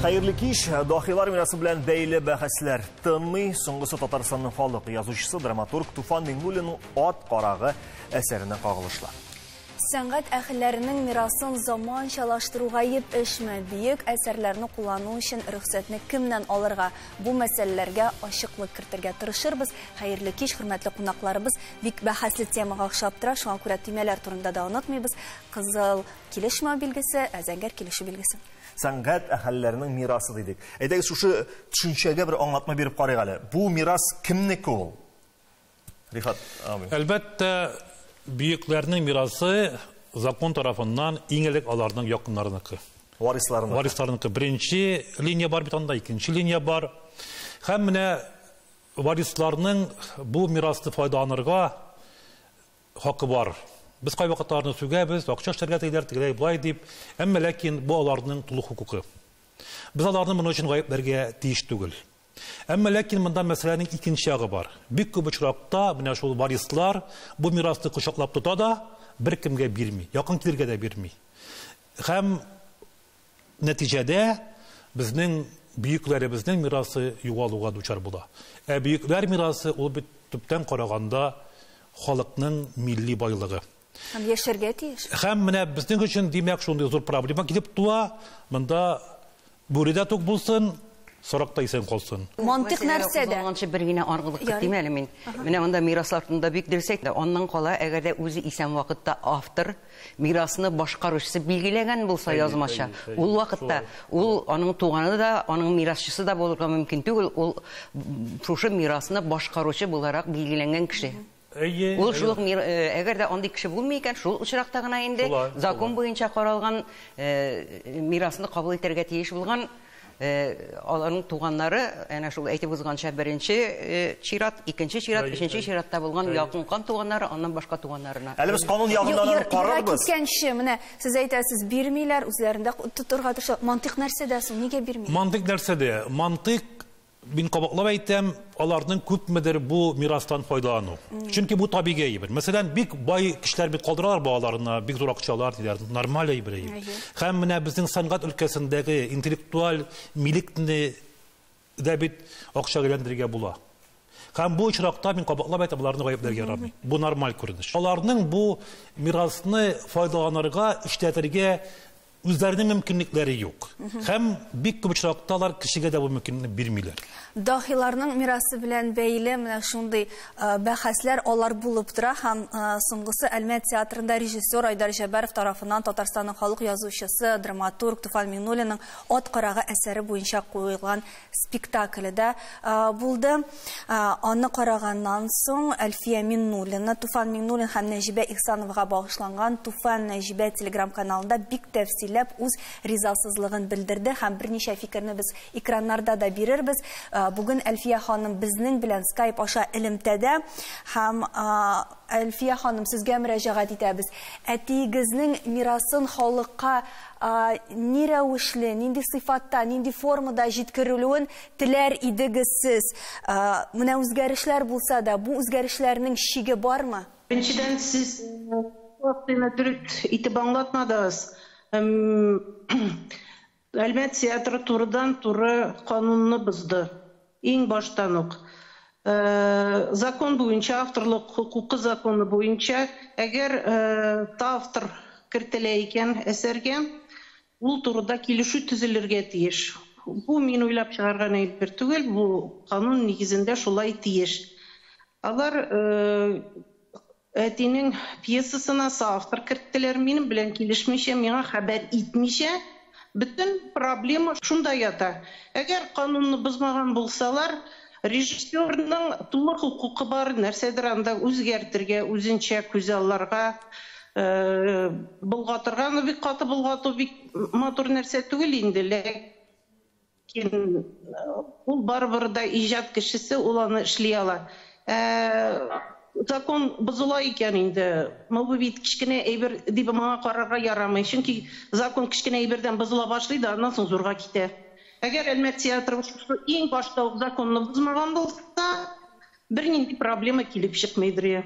Хәерле кич, дахилар мирасы белән бәйле бәхәсләр тынмый. Соңгысы Татарстанның халык язучысы, драматург Туфан Миңнуллинның «Ат карагы» әсәренә кагылышлы. Сәнгать әһелләренең мирасын заманчалаштыру гаеп эшме? Бөек әсәрләрне куллану өчен рөхсәтне кемнән алырга? Бу мәсьәләләргә ачыклык кертергә тырышырбыз. Хәерле кич, хөрмәтле кунакларыбыз. Бик бәхәсле темага охшап тора, шуңа күрә төймәләр турында да онытмыйбыз. Кызыл килешмәү билгесе, ә зәңгәр килешү билгесе. Сәнгать әһелләренең мирасы дидек. Әйдәгез, шушы төшенчәгә бер аңлатма биреп карыйк әле. Бу мирас кемнеке ул? Рифат абый. Әлбәттә, бөекләрнең мирасы закон тарафыннан иң элек аларның якыннарыныкы. Варисларыныкы. Варисларыныкы. Беренче линия бар бит анда, икенче линия бар. Һәм менә варисларның бу мирасны файдаланырга хакы бар. Без кайвакытта аларны сүгәбез, акча эшләргә телиләр, тегеләй болай дип. Әмма ләкин бу аларның тулы хокукы. Без аларны моның өчен гаепләргә тиеш түгел. Әмма ләкин монда мәсьәләнең икенче ягы бар. Бик күп очракта менә шул варислар бу мирасны кочаклап тота да беркемгә бирми, якын килергә дә бирми. Һәм нәтиҗәдә безнең бөекләребезнең мирасы югалуга дучар була. Ә бөекләр мирасы ул бит төптән караганда халыкның милли байлыгы. Һәм яшәргә тиеш. Һәм менә безнең өчен, димәк, шундый зур проблема килеп туа. Монда бүре дә тук булсын, сарык та исән калсын. Мантык нәрсәдә? Кузгалганчы бер генә аргылык кертим әле мин. Менә монда мираслар турында бик дөрес әйтте. Аннан кала, әгәр дә үзе исән вакытта автор мирасны башкаручысы билгеләгән булса язмача, ул вакытта ул аның туганы да, аның мирасчысы да булырга мөмкин түгел, ул шушы мирасны башкаручы буларак билгеләнгән кеше. Ул шул ук әгәр дә андый кеше булмый икән, шул очракта гына инде закон буенча каралган мирасны кабул итәргә тиеш булган аларның туганнары, әнә шул әйтеп узганча, беренче чират, икенче чират, өченче чиратта булган якын кан туганнары, аннан башка туганнарына. Әле без канун ягыннан аны карарбыз. Киткәнче, менә сез әйтәсез, бирмиләр, үзләрендә тотырга тырыша. Мантык нәрсәдә соң? Нигә бирмиләр? Мантык нәрсәдә? Мантык, мин кабатлап әйтәм, аларның күпмедер бу мирастан файдалану. Чөнки бу табигый әйбер. Мәсәлән, бик бай кешеләр бит калдыралар балаларына, бик зур акчалар диләр, нормаль әйбер әйбер. Һәм менә безнең сәнгать өлкәсендәге интеллектуаль милекне дә бит акчага әйләндерергә була. Һәм бу очракта мин кабатлап әйтәм, аларны гаепләргә ярамый. Бу нормаль күренеш. Аларның бу мирасны файдаланырга, эшләтергә үзләренең мөмкинлекләре юк. Һәм бик күп очракта алар кешегә дә бу мөмкинлекне бирмиләр. Дахиларның мирасы белән бәйле менә шундый бәхәсләр алар булып тора һәм соңгысы Әлмәт театрында режиссер Айдар Җәббаров тарафыннан Татарстанның халык язучысы, драматург Туфан Миңнуллинның «Ат карагы» әсәре буенча куелган спектакле дә булды. Аны караганнан соң Әлфия Миңнуллина, Туфан Миңнуллин һәм Нәҗибә Ихсановага багышланган Туфан Нәҗибә телеграм-каналында бик тәфсилләп үз ризасызлыгын белдерде һәм берничә фикерне без экраннарда да бирербез. Бүген Әлфия ханым безнең белән Skype аша элемтәдә һәм Әлфия ханым, сезгә мөрәҗәгать итәбез. Әтиегезнең мирасын халыкка ни рәвешле, нинди сыйфатта, нинди формада җиткерелүен теләр идегез сез? Менә үзгәрешләр булса да, бу үзгәрешләрнең шиге бармы? Беренчедән, сез вакытында дөрес итеп аңлатмадыгыз. Әлмәт театры турыдан-туры канунны бозды. Иң баштан ук. Закон буенча, авторлык хокукы законы буенча, әгәр автор кертелә икән әсәргә, ул турыда килешү төзелергә тиеш. Бу мин уйлап чыгарган әйбер түгел, бу канун нигезендә шулай тиеш. Алар әтинең пьесасына соавтор керттеләр, минем белән килешмичә, миңа хәбәр итмичә, бөтен проблема шунда ята. Әгәр канунны бозмаган булсалар, режиссерның тулы хокукы бар, нәрсәдер анда үзгәртергә, үзенчә күзалларга, болгатырга, ну бик каты болгату бик матур нәрсә түгел инде, ләкин ул барыбер дә иҗат кешесе, ул аны эшли ала. Закон бозыла икән инде, бу бит кечкенә әйбер дип моңа карарга ярамый, чөнки закон кечкенә әйбердән бозыла башлый да, аннан соң зурга китә. Әгәр Әлмәт театры иң башта ук законны бозмаган булса, бернинди проблема килеп чыкмыйдыр я.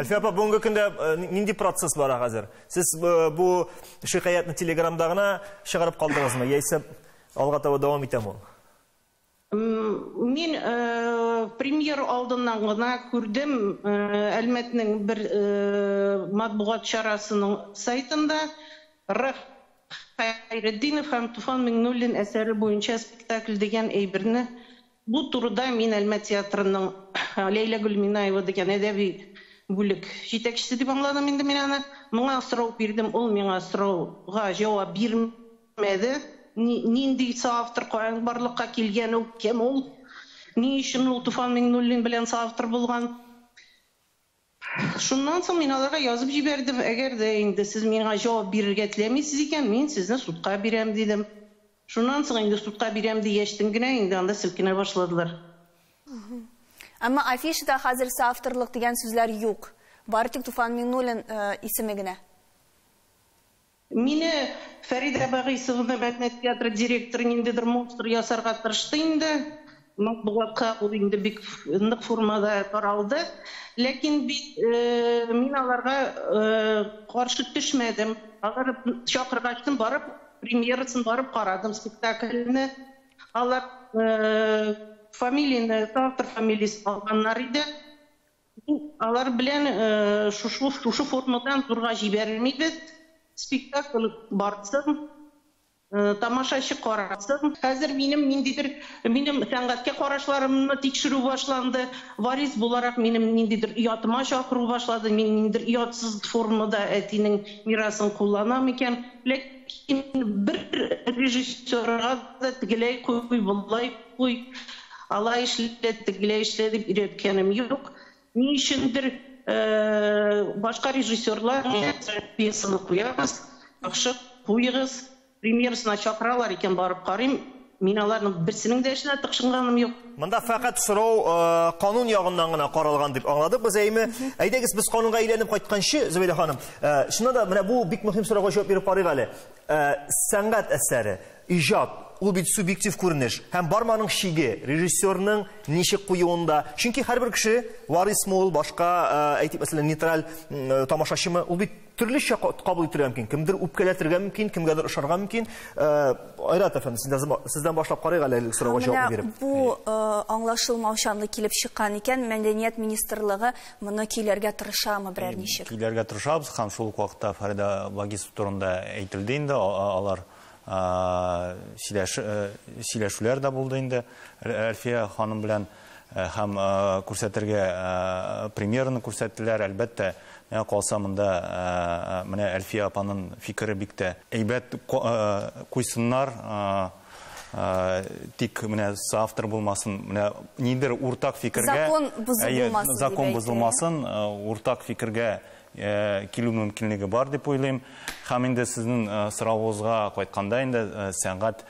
Әлфия апа, бүгенге көндә нинди процесс бара хәзер? Сез бу шикаятны Телеграмда гына чыгарып калдыгызмы, яисә Алга таба дәвам итәме ул? Мин премьер алдыннан гына күрдем Әлмәтнең бер матбугат чарасының сайтында Р. Хәйретдинов һәм Туфан Миңнуллин әсәре буенча спектакль дигән әйберне. Бу турыда мин Әлмәт театрының Ләйлә Гөлминаева дигән әдәби бүлек җитәкчесе дип аңладым инде мин аны. Моңа сорау бирдем, ул миңа сорауга җавап бирмәде. Нинди соавтор, каян барлыкка килгән ул, кем ул? Ни өчен ул Туфан Миңнуллин белән соавтор булган? Шуннан соң мин аларга язып җибәрдем, әгәр дә инде сез миңа җавап бирергә теләмисез икән, мин сезне судка бирәм, дидем. Шуннан соң инде судка бирәм дигәчтен генә инде анда селкенә башладылар. Әмма афишада хәзер соавторлык дигән сүзләр юк. Бары тик Туфан Миңнуллин исеме генә. Мине Фәридә Багыйсовна Әлмәт театры директоры ниндидер монстр ясарга тырышты инде. Матбугатка ул инде бик нык формада таралды. Ләкин бит мин аларга каршы төшмәдем. Алар чакыргачтын барып, премьерасын барып карадым спектакльне. Алар фамилияне, автор фамилиясе алганнар иде. Алар белән шушы формадан зурга җибәрмибез. Спектакль барсын, тамашачы карасын. Хәзер минем ниндидер, минем сәнгатькә карашларымны тикшерү башланды. Варис буларак минем ниндидер оятыма чакыру башлады. Мин ниндидер оятсыз формада әтинең мирасын кулланам икән. Ләкин бер режиссерга да тегеләй куй, болай куй, алай эшлә, тегеләй эшлә дип өйрәткәнем юк. Ни өчендер башка режиссерлар пьесаны куябыз, яхшы куегыз, премьерасына чакыралар икән, барып карыйм. Мин аларның берсенең дә эшенә тыкшынганым юк. Монда фәкать сорау канун ягыннан гына каралган дип аңладык без, әйме? Әйдәгез, без канунга әйләнеп кайтканчы, Зөбәйдә ханым, чыннан да менә бу бик мөһим сорауга җавап биреп карыйк әле. Сәнгать әсәре, иҗат, ул бит субъектив күренеш. Һәм бармы аның шиге, режиссерның ничек куюында. Чөнки һәрбер кеше, варисмы ул, башка, әйтик, мәсәлән, нейтраль тамашачымы, ул бит төрлечә кабул итәргә мөмкин. Кемдер үпкәләтергә мөмкин, кемгәдер ошарга мөмкин. Айрат әфәнде, сездән башлап карыйк әле сорауга җавап биреп. Бу аңлашылмаучанлык килеп чыккан икән, Мәдәният министрлыгы моны көйләргә тырышамы берәр ничек? Көйләргә тырышабыз һәм шул ук вакытта Фәридә Вагизова турында әйтелде инде, алар сөйләшүләр дә булды инде Әлфия ханым белән һәм күрсәтергә премьераны күрсәттеләр. Әлбәттә, миңа калса монда менә Әлфия апаның фикере бик тә әйбәт куйсыннар, тик менә соавтор булмасын, менә нидер уртак фикергә, закон бозылмасын, закон бозылмасын, уртак фикергә килү мөмкинлеге бар дип уйлыйм. Һәм инде сезнең соравыгызга кайтканда инде сәнгать,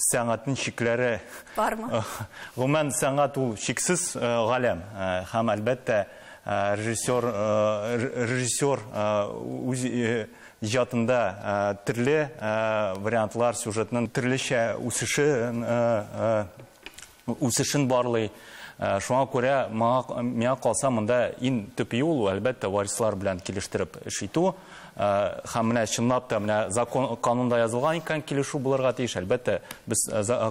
сәнгатьнең чикләре бармы? Гомумән, сәнгать ул чиксез галәм. Һәм әлбәттә, режиссер үз иҗатында төрле вариантлар, сюжетның төрлечә үсешен барлый. Шуңа күрә миңа калса монда иң төп юл, әлбәттә, варислар белән килештереп эш итү. Һәм менә чынлап та менә закон, канунда язылган икән килешү булырга тиеш. Әлбәттә, без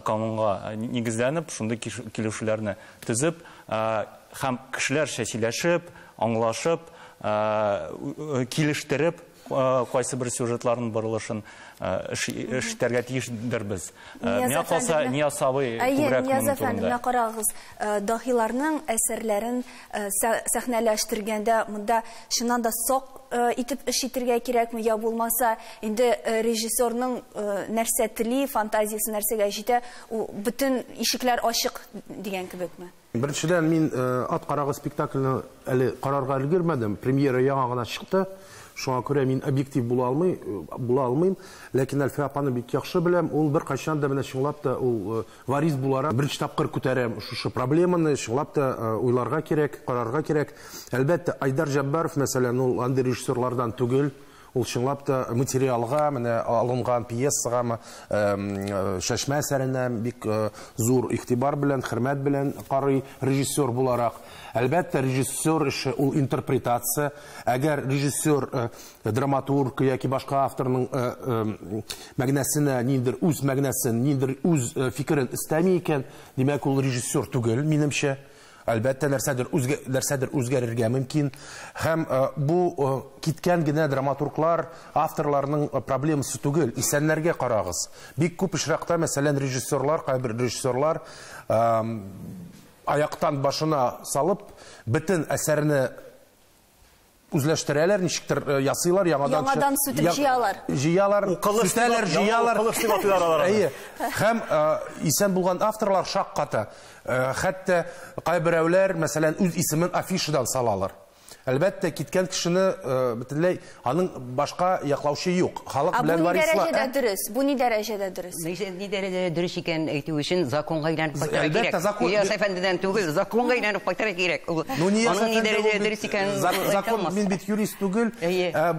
канунга нигезләнеп, шундый килешүләрне төзеп, һәм кешеләрчә сөйләшеп, аңлашып, килештереп, кайсы бер сюжетларның борылышын эш итәргә тиешдер без. Миңа калса, Нияз абый күбрәк моның турында. Менә карагыз, даһиларның әсәрләрен сәхнәләштергәндә монда чыннан да сак итеп эш итәргә кирәкме, я булмаса, инде режиссерның нәрсә тели, фантазиясе нәрсәгә җитә, ул бөтен ишекләр ачык дигән кебекме? Беренчедән, мин Ат карагы спектакльне әле карарга өлгермәдем. Премьера яңа гына чыкты. Шуңа күрә мин объектив була алмыйм. Ләкин Әлфия апаны бик яхшы беләм. Ул беркайчан да менә чынлап та ул варис буларак беренче тапкыр күтәрәм шушы проблеманы, чынлап та уйларга кирәк, карарга кирәк. Әлбәттә, Айдар Җаббаров, мәсәлән, ул андый режиссерлардан түгел. Ул чынлап та материалга, менә алынган пьесагамы, чәчмә әсәренә бик зур игътибар белән, хөрмәт белән карый режиссер буларак. Әлбәттә, режиссер эше ул интерпретация. Әгәр режиссер драматург яки башка авторның мәгънәсенә ниндидер үз мәгънәсен, ниндидер үз фикерен өстәми икән, димәк, ул режиссер түгел, минемчә. Әлбәттә, нәрсәдер үзгәрергә мөмкин. Һәм бу киткән генә драматурглар, авторларның проблемасы түгел. Исәннәргә карагыз. Бик күп очракта, мәсәлән, режиссерлар, кайбер режиссерлар аяктан башына салып, бөтен әсәрне үзләштерәләр, ничектер ясыйлар, яңадан сүтеп җыялар. Җыялар, сүтәләр, җыялар. Әйе. Һәм исән булган авторлар шакката. Хәтта кайберәүләр, мәсәлән, үз исемен афишадан салалар. Әлбәттә, киткән кешене бөтенләй аның башка яклаучы юк. Халык белән варислар. Бу ни дәрәҗәдә дөрес? Бу ни дәрәҗәдә дөрес? Ни дәрәҗәдә дөрес икәнен әйтү өчен законга әйләнеп кайтырга кирәк. Ильяс әфәндедән түгел, законга әйләнеп кайтырга кирәк. Аның ни дәрәҗәдә дөрес икәнен закон, мин бит юрист түгел.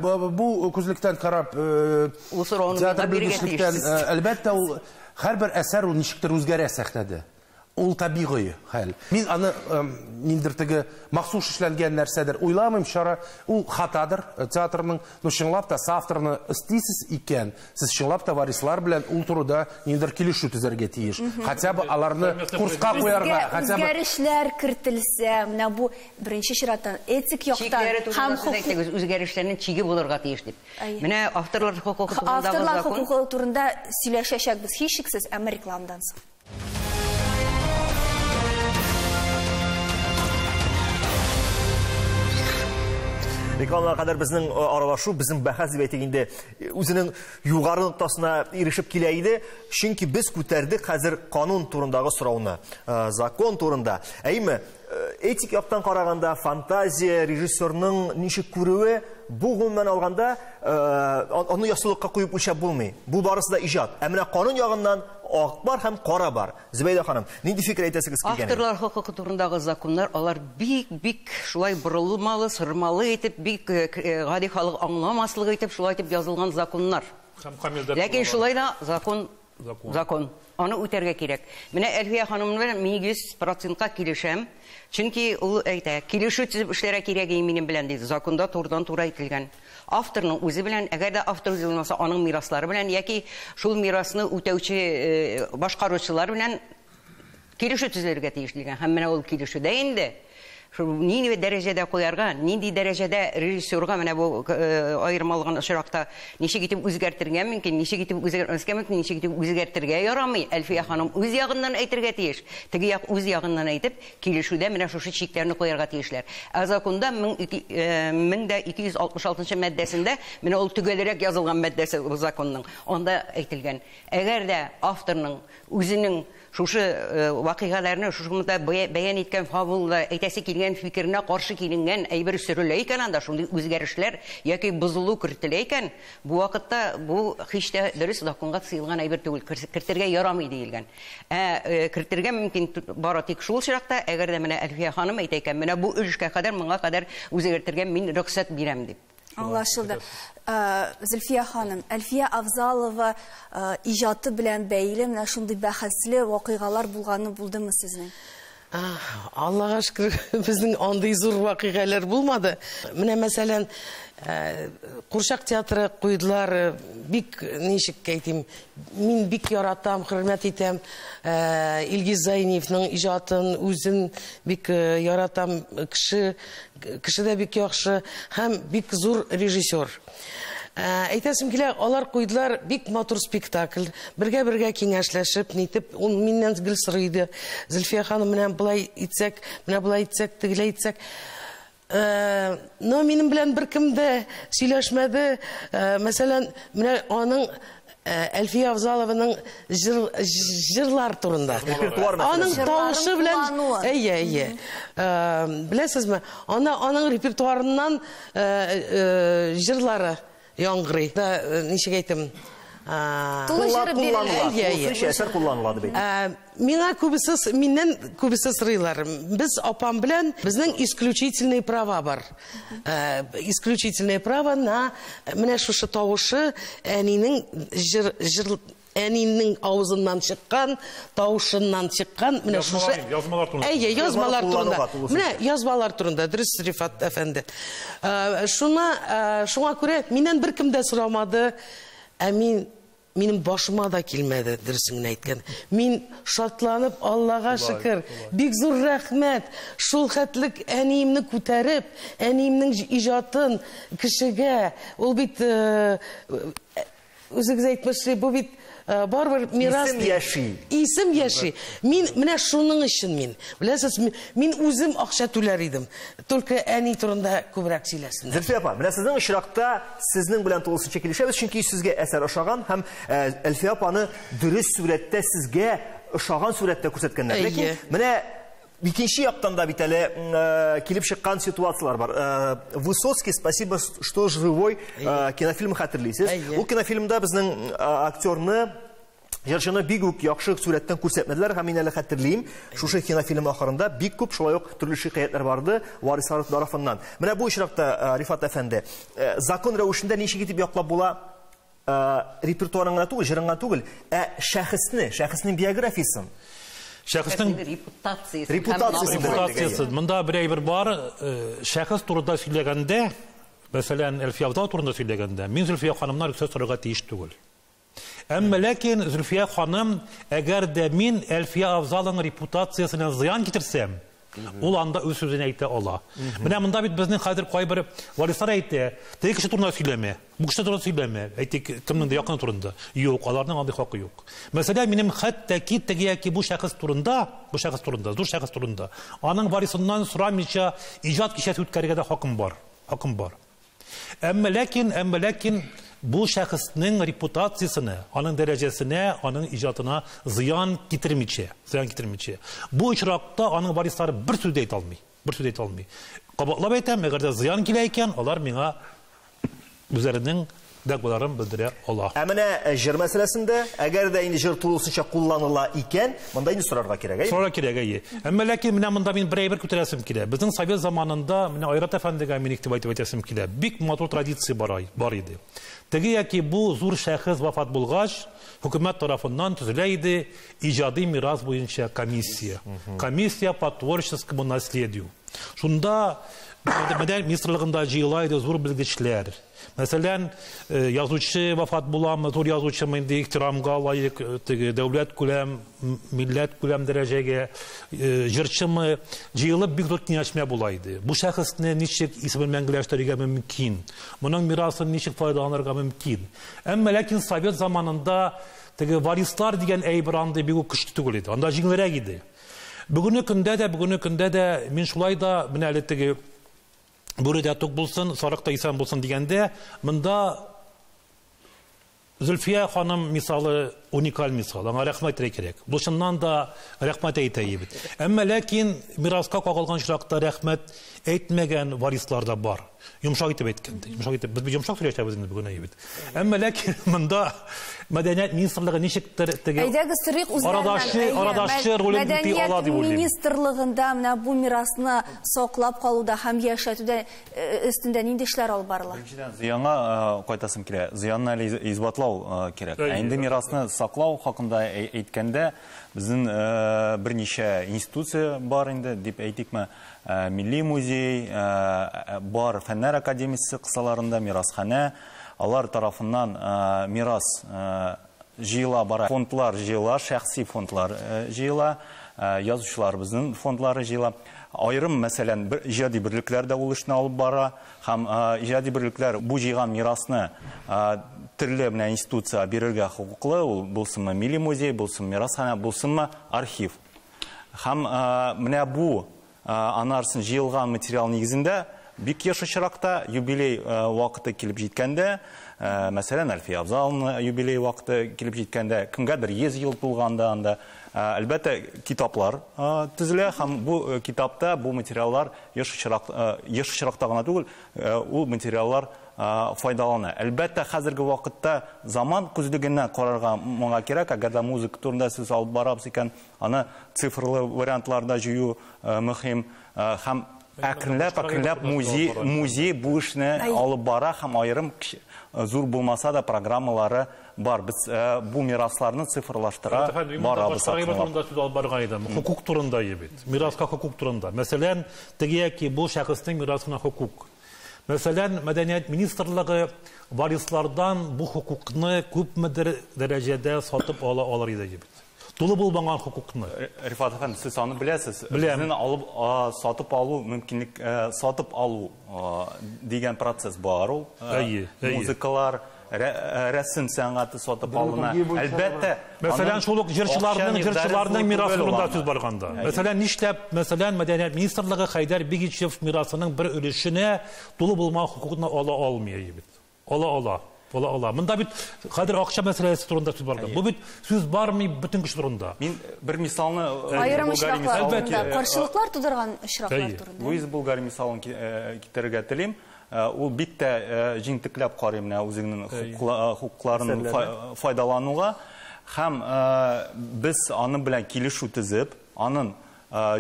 Бу күзлектән карап, театр белгечлектән, әлбәттә, ул һәрбер әсәр ул ничектер үзгәрә сәхнәдә. Ул табигый хәл. Мин аны ниндидер теге махсус эшләнгән нәрсәдер уйламыйм, чара ул хатадыр театрның, но чынлап та соавторны өстисез икән, сез чынлап та варислар белән ул турыда ниндидер килешү төзергә тиеш. Хотя бы аларны курска куярга, хотя бы үзгәрешләр кертелсә, менә бу беренче чираттан этик яктан һәм хокук үзгәрешләрнең чиге булырга тиеш дип. Менә авторлар хокукы турында авторлар хокукы турында сөйләшәчәкбез һичшиксез, әмма рекламадан соң. Рекламага кадәр безнең аралашу, безнең бәхәс дип әйтик инде, үзенең югары ноктасына ирешеп килә иде. Чөнки без күтәрдек хәзер канун турындагы сорауны, закон турында. Әйме, этик яктан караганда фантазия, режиссерның ничек күрүе, бу гомумән алганда аны яссылыкка куеп үлчәп булмый. Бу барысы да иҗат. Ә менә канун ягыннан ак бар һәм кара бар. Зөбәйдә ханым, нинди фикер әйтәсегез килгән? Авторлар хокукы турындагы законнар, алар бик-бик шулай борылмалы, сырмалы итеп, бик гади халык аңламаслык итеп шулай итеп язылган законнар. Ләкин шулай да закон, закон. Аны үтәргә кирәк. Менә Әлфия ханым белән мин 100%-ка килешәм. Чөнки ул әйтә, килешү төзеп эшләргә кирәк минем белән диде. Законда турыдан-туры әйтелгән. Авторның үзе белән, әгәр дә автор үзе булмаса, аның мираслары белән яки шул мирасны үтәүче башкаручылар белән килешү төзелергә тиеш дигән. Һәм менә ул килешүдә инде шул нинди дәрәҗәдә куярга, нинди дәрәҗәдә режиссерга менә бу аерым алган очракта ничек итеп үзгәртергә мөмкин, ничек итеп үзгәртмәскә мөмкин, ничек итеп үзгәртергә ярамый. Әлфия ханым үз ягыннан әйтергә тиеш. Теге як үз ягыннан әйтеп, килешүдә менә шушы чикләрне куярга тиешләр. Ә законда 1266 маддәсендә менә ул төгәлрәк язылган маддәсе бу законның. Анда әйтелгән, әгәр дә авторның үзенең шушы вакыйгаларны шушында бәян иткән фабулда әйтәсе килгән фикеренә каршы киленгән әйбер сөрелә икән, анда шундый үзгәрешләр яки бозылу кертелә икән, бу вакытта бу һич тә дөрес законга сыелган әйбер түгел, кертергә ярамый диелгән. Ә кертергә мөмкин бары тик шул чиракта, әгәр дә менә Әлфия ханым әйтә икән, менә бу өлешкә кадәр, моңа кадәр үзгәртергә мин рөхсәт бирәм дип. Аңлашылды. Зөлфия ханым, Әлфия Авзалова иҗаты белән бәйле менә шундый бәхәсле вакыйгалар булганы булдымы сезнең? Аллаһка шөкер, безнең андый зур вакыйгалар булмады. Менә мәсәлән, Курчак театры куйдылар, бик ничек әйтим, мин бик яратам, хөрмәт итәм Илгиз Зайниевның иҗатын, үзен бик яратам, кеше дә бик яхшы һәм бик зур режиссер. Әйтәсем килә, алар куйдылар бик матур спектакль. Бергә-бергә киңәшләшеп, нитеп, ул миннән гел сорый иде. Зөлфия ханым, менә болай итсәк, менә болай итсәк, тегеләй итсәк. Но минем белән беркем дә сөйләшмәде. Мәсәлән, менә аның Әлфия Авзалованың җырлар турында. Аның тавышы белән, әйе, әйе. Беләсезме, аның репертуарыннан җырлары яңгырый. Ничек әйтем, Тулы җыры бирелә. Тулысынча әсәр кулланыла дип әйтик. Миңа күбесе, миннән күбесе сорыйлар. Без апам белән безнең исключительные права бар. Исключительное право на менә шушы тавышы әнинең җыр, җыр әнинең авызыннан чыккан, тавышыннан чыккан менә шушы язмалар турында. Әйе, язмалар турында. Менә язмалар турында, дөрес, Рифат әфәнде. Шуна, шуңа күрә миннән беркем дә сорамады. Ә мин минем башыма да килмәде, дөресен генә әйткән. Мин шатланып, Аллага шөкер, бик зур рәхмәт. Шул хәтлек әниемне күтәреп, әниемнең иҗатын кешегә, ул бит үзегез әйтмешли, бу бит барыбер мирас. Исем яши. Исем яши. Мин менә шуның өчен мин. Беләсез, мин үзем акча түләр идем. Только әни турында күбрәк сөйләсеннәр. Зөлфия апа, менә сезнең очракта сезнең белән тулысынча килешәбез, чөнки сезгә әсәр ошаган һәм Әлфия апаны дөрес сурәттә сезгә ошаган сурәттә күрсәткәннәр. Ләкин менә икенче яктан да бит әле килеп чыккан ситуацияләр бар. Высоцкий, спасибо, что живой кинофильм хәтерлисез. Ул кинофильмда безнең актерны, җырчыны бик үк яхшы сурәттән күрсәтмәделәр һәм мин әле хәтерлим, шушы кинофильм ахырында бик күп шулай ук төрле шикаятьләр барды варислар тарафыннан. Менә бу очракта, Рифат әфәнде, закон рәвешендә ничек итеп яклап була репертуарын гына түгел, җырын гына түгел, ә шәхесне, шәхеснең биографиясын? Шәхеснең репутациясе. Репутациясе. Монда бер әйбер бар, шәхес турында сөйләгәндә, мәсәлән, Әлфия Авзалова турында сөйләгәндә, мин Зөлфия ханымнан рөхсәт сорарга тиеш түгел. Әмма ләкин Зөлфия ханым, әгәр дә мин Әлфия Авзалованың репутациясенә зыян китерсәм, ул анда үз сүзен әйтә ала. Менә монда бит безнең хәзер кайбер варислар әйтә, теге кеше турында сөйләмә, бу кеше турында сөйләмә, әйтик, кемнең дә якыны турында. Юк, аларның андый хакы юк. Мәсәлән, минем хәтта ки теге яки бу шәхес турында, бу шәхес турында, зур шәхес турында, аның варисыннан сорамыйча иҗат кичәсе үткәрергә дә хакым бар, хакым бар. Әмма ләкин, әмма ләкин бу шәхеснең репутациясенә, аның дәрәҗәсенә, аның иҗатына зыян китермичә, зыян китермичә. Бу очракта аның варислары бер сүз дә әйтә алмый, бер сүз дә әйтә алмый. Кабатлап әйтәм, әгәр дә зыян килә икән, алар миңа үзләренең дәгъваларын белдерә ала. Ә менә җыр мәсьәләсендә, әгәр дә инде җыр тулысынча кулланыла икән, монда инде сорарга кирәк, әйе? Сорарга кирәк, әйе. Әмма ләкин менә монда мин бер әйбер күтәрәсем килә. Безнең совет заманында, менә Айрат әфәндегә мин игътибар итеп әйтәсем килә. Бик матур традиция бар иде. Теге яки бу зур шәхес вафат булгач, хөкүмәт тарафыннан төзелә иде иҗади мирас буенча комиссия. Комиссия по творческому наследию. Шунда Мәдәният министрлыгында җыела иде зур белгечләр. Мәсәлән, язучы вафат буламы, зур язучымы инде ихтирамга лаек, теге дәүләт күләм, милләт күләм дәрәҗәгә, җырчымы, җыелып бик зур киңәшмә була иде. Бу шәхесне ничек исемен мәңгеләштерергә мөмкин? Моның мирасын ничек файдаланырга мөмкин? Әмма ләкин совет заманында теге варислар дигән әйбер андый бик үк көчле түгел иде. Анда җиңелрәк иде. Бүгенге көндә дә, бүгенге көндә дә мин шулай да менә әле теге бүре дә тук булсын, сарык та исән булсын дигәндә, монда Зөлфия ханым мисалы уникаль мисал. Аңа рәхмәт әйтергә кирәк. Бу чыннан да рәхмәт әйтә бит. Әмма ләкин мираска кагылган очракта рәхмәт әйтмәгән варислар да бар. Йомшак итеп әйткәндә, йомшак итеп, без йомшак сөйләшәбез инде бүген бит. Әмма ләкин монда мәдәният министрлыгы ничектер теге Әйдәгез сорыйк үзләреннән. Арадашчы ролен үти ала дип уйлыйм. Мәдәният министрлыгында менә бу мирасны саклап калуда һәм яшәтүдә өстендә нинди эшләр алып барыла? Беренчедән, зыянга кайтасым килә. Зыянны әле исбатлау кирәк. Ә инде мирасны саклау хакында әйткәндә, безнең берничә институция бар инде, дип әйтикме, Милли музей, бар Фәннәр академиясе кысаларында мирасханә, алар тарафыннан мирас җыела бара, фондлар җыела, шәхси фондлар җыела, язучыларыбызның фондлары җыела. Аерым, мәсәлән, иҗади берлекләр дә ул эшне алып бара, һәм иҗади берлекләр бу җыйган мирасны төрле менә институция бирергә хокуклы, ул булсынмы Милли музей, булсынмы мирасханә, булсынмы архив. Һәм менә бу анарсын җыелган материал нигезендә бик еш очракта юбилей вакыты килеп җиткәндә, мәсәлән, Әлфия Авзалованың юбилей вакыты килеп җиткәндә, кемгәдер 100 ел тулганда анда, әлбәттә, китаплар төзелә һәм бу китапта бу материаллар еш очракта гына түгел, ул материаллар файдалана. Әлбәттә, хәзерге вакытта заман күзлегеннән карарга моңа кирәк. Әгәр дә музыка турында сүз алып барабыз икән, аны цифрлы вариантларда җыю мөһим. Һәм әкренләп музей бу эшне алып бара һәм аерым зур булмаса да программалары бар. Без бу мирасларны цифрлаштыра барабыз. Турында сүз алып барган идем. Хукук турында бит. Мираска хукук турында. Мәсәлән, теге яки бу шәхеснең мирасына хукук. Мәсәлән, Мәдәният министрлыгы варислардан бу хукукны күпмедер дәрәҗәдә сатып ала алыр иде бит. Тулы булмаган хукукны. Рифат әфәнде, сез аны беләсез. Безнең алып сатып алу мөмкинлек, сатып алу дигән процесс бар ул. Музыкалар, рәсем сәнгате сатып алына. Әлбәттә, мәсәлән, шул ук җырчыларның мирасы турында сүз барганда. Мәсәлән, нишләп, мәсәлән, Мәдәният министрлыгы Хәйдәр Бигичев мирасының бер өлешенә тулы булмаган хукукны ала алмый бит. Ала. Ала. Монда бит хәзер акча мәсьәләсе турында сүз барган. Бу бит сүз бармый бөтен кеше турында. Мин бер мисалны аерым очраклар турында, каршылыклар тудырган очраклар турында. Луиз Булгари мисалын китерергә телим. Ул бик тә җентекләп карый менә үзенең хукукларын файдалануга һәм без аның белән килешү төзеп, аның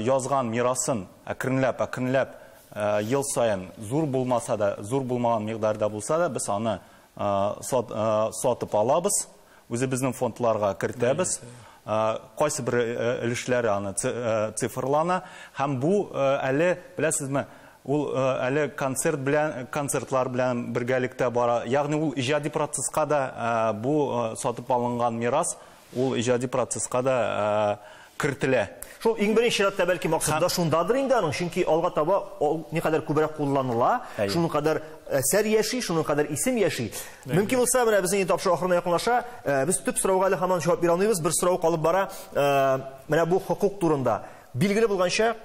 язган мирасын әкренләп ел саен зур булмаса да, зур булмаган микъдарда булса да, без аны сатып алабыз, үзебезнең фондларга кертәбез. Кайсы бер өлешләре аны цифрлана һәм бу әле, беләсезме, ул әле концерт белән, концертлар белән бергәлектә бара. Ягъни ул иҗади процесска да бу сатып алынган мирас, ул иҗади процесска да кертелә. Шул иң беренче чиратта бәлки максат да шундадыр инде аның, чөнки алга таба ул никадәр күбрәк кулланыла, шуның кадәр әсәр яши, шуның кадәр исем яши. Мөмкин булса, менә безнең тапшыру ахырына якынлаша, без төп сорауга әле һаман җавап бирә алмыйбыз, бер сорау калып бара, менә бу хокук турында. Билгеле булганча,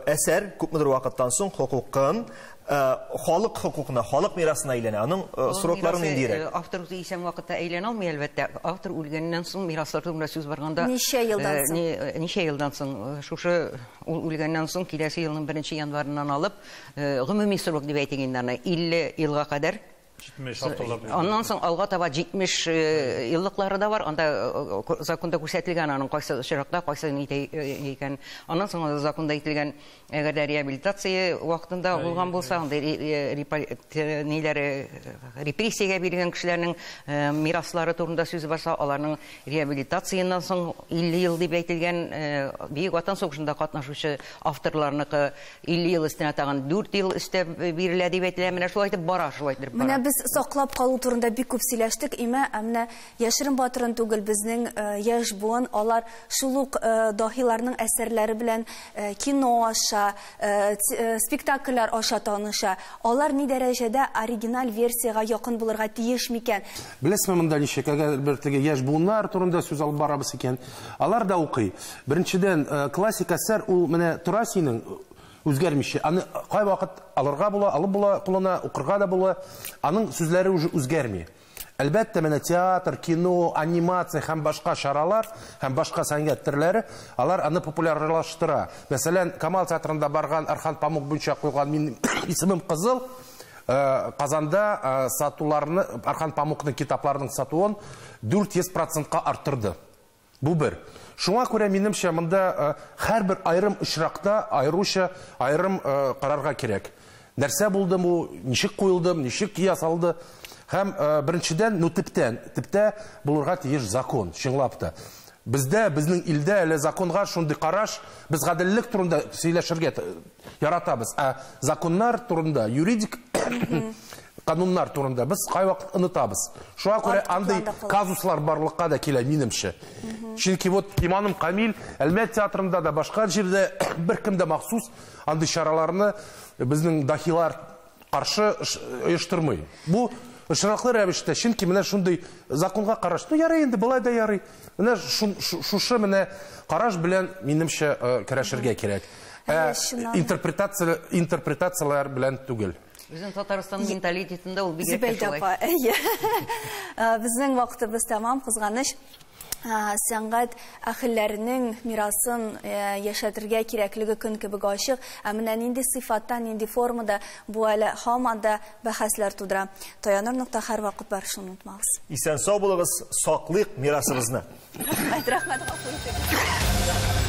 әсәр күпмедер вакыттан соң хокукын халык хокукына, халык мирасына әйләнә. Аның сроклары ниндирәк? Автор үзе исән вакытта әйләнә алмый, әлбәттә. Автор үлгәннән соң мираслар турында сүз барганда ничә елдан соң? Ничә елдан соң? Шушы ул үлгәннән соң киләсе елның 1 январыннан алып, гомуми срок дип әйтик инде аны, 50 елга кадәр. Аннан соң алга таба 70 еллыклары да бар. Анда законда күрсәтелгән аның кайсы очракта, кайсы икән. Аннан соң законда әйтелгән, әгәр дә реабилитация вакытында булган булса, анда ниләре репрессиягә бирелгән кешеләрнең мираслары турында сүз барса, аларның реабилитацияннан соң 50 ел дип әйтелгән, Бөек Ватан сугышында катнашучы авторларныкы 50 ел өстенә тагын 4 ел өстәп бирелә дип әйтелә. Менә шулай итеп бара, шулай итеп бара. Менә без саклап калу турында бик күп сөйләштек, имә, ә менә яшерен батырын түгел, безнең яшь буын, алар шул ук даһиларның әсәрләре белән кино аша, спектакльләр аша таныша. Алар ни дәрәҗәдә оригиналь версиягә якын булырга тиеш микән? Беләсезме, монда ничек, әгәр бер теге яшь буыннар турында сүз алып барабыз икән, алар да укый. Беренчедән, классик әсәр ул менә тора синең үзгәрмичә. Аны кайвакыт алырга була, алып була, кулына укырга да була. Аның сүзләре уже үзгәрми. Әлбәттә, менә театр, кино, анимация һәм башка чаралар һәм башка сәнгать төрләре, алар аны популярлаштыра. Мәсәлән, Камал театрында барган Орхан Памук буенча куйган Минем исемем Кызыл, Казанда сатуларны, Орхан Памукның китапларының сатуын 400%-ка арттырды. Бу бер. Шуңа күрә минемчә монда һәрбер аерым очракта аеруча аерым карарга кирәк. Нәрсә булды бу, ничек куелды, ничек ясалды. Һәм беренчедән, ну төптән, төптә булырга тиеш закон, чынлап та. Бездә, безнең илдә әле законга шундый караш, без гаделлек турында сөйләшергә яратабыз, ә законнар турында, юридик кануннар турында без кайвакыт онытабыз. Шуңа күрә андый казуслар барлыкка да килә минемчә. Чөнки вот Иманым Камил Әлмәт театрында да башка җирдә беркем дә махсус андый чараларны безнең дахилар каршы оештырмый. Бу очраклы рәвештә, чөнки менә шундый законга караш, ну ярый инде, болай да ярый. Менә шушы менә караш белән минемчә көрәшергә кирәк. Интерпретацияләр белән түгел. Безнең Татарстан менталитетында ул бигрәк тә шулай. Әйе. Безнең вакытыбыз тәмам, кызганыч. Сәнгать әһелләренең мирасын яшәтергә кирәклеге көн кебек ачык. Ә менә нинди сыйфатта, нинди формада бу әле һаман да бәхәсләр тудыра. Таяныр нокта һәрвакыт бар, шуны онытмагыз. Исән сау булыгыз, саклыйк мирасыбызны. Рәхмәт, рәхмәт, гафу итегез.